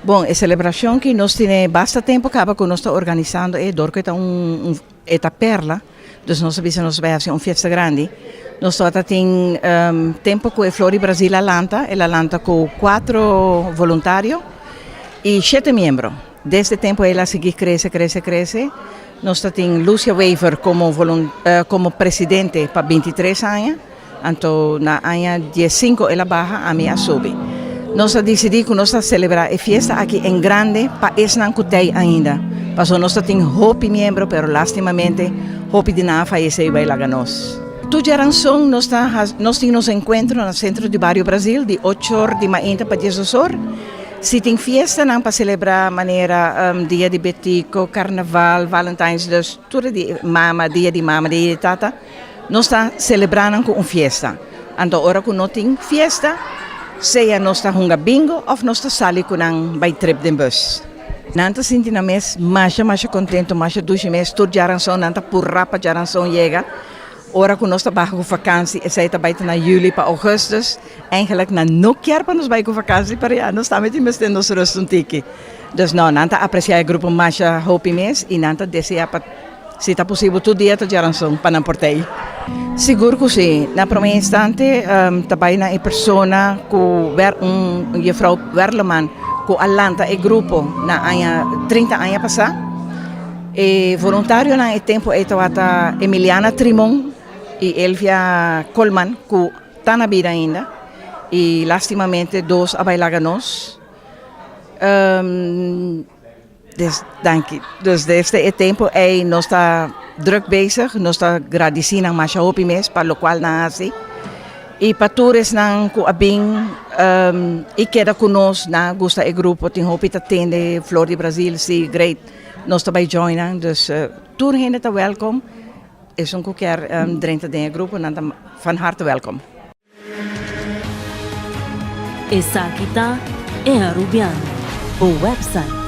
Bon, e celebracion ki nos tine basta tempo caba cu nos ta organisando e dor cu e ta un e ta perla, dus nos a bisa nos bay haci un fiesta grandi. Nos tabata tin tempo cu e Flor di Brasil a lanta, el a lanta cu cuatro voluntario y shete miembro. Desde tempo el a sigui crece, crece, crece. Nos ta tin Lucia Wever como como presidente pa 23 aña. Anto na aña diesinco el a baha, ami a subi. Nos a dicidi cu nos ta celebra e fiesta aki en grande pa esnan cu tey ainda. Pasobra nos ta tin hopi miembro pero lastimamente hopi di nan a fayece y bay laga nos. Tur djaranson nos ta nos tin nos encuentro na Centro di Bario Brasil di ocho or di mainta pa diesdos or. Si tin fiestanan pa celebra manera Dia di Betico, Carnaval, Valentine's dus tur e di mama, Dia di mama, Dia di tata. Nos ta selebrá nan ku un fiesta. Anto ora ku no tin fiesta, sea nos ta hunga bingo òf nos ta sali ku nan bai trip den bus. Nan ta sinti nan mes masha masha kontentu, masha dushi mes. Tur djaranson nan ta purá pa djaranson yega. Ora ku nos ta baha ku fakansi, esei ta bai ta na yüli pa ougùstùs. Eigenlik nan no kier pa nos bai ku fakansi, pero ya nos tambe tin mester nos rust un tiki. Dus no, nan ta apresiá e grupo masha hopi mes i nan ta deseá pa. Si ta posibel tur dia ta djaranson pa nan por tei. Sigur ku si. Na prome instante ta bai na e persona ku un jefrou Werleman ku a lanta e grupo na aña 30 aña pasá. E voluntarionan e tempu ei tabata Emiliana Trimon i Elvia Colman ku ta na bida ainda i lastimamente dos a bai laga nos. Dus danki. Dus desde e tempo ei nos ta druk bezig, nos ta gradisí nan masha hopi mes pa lokual nan a hasi. I pa tur esnan ku a bin i keda ku nos, nan a gusta e grupo, tin hopi ta tende Flor di Brasil, si great, nos ta bai join nan. Dus tur hende ta wèlkom, esun ku kier drenta den e grupo nan ta van harte wèlkom. Esaki ta E Arubiano, bo website.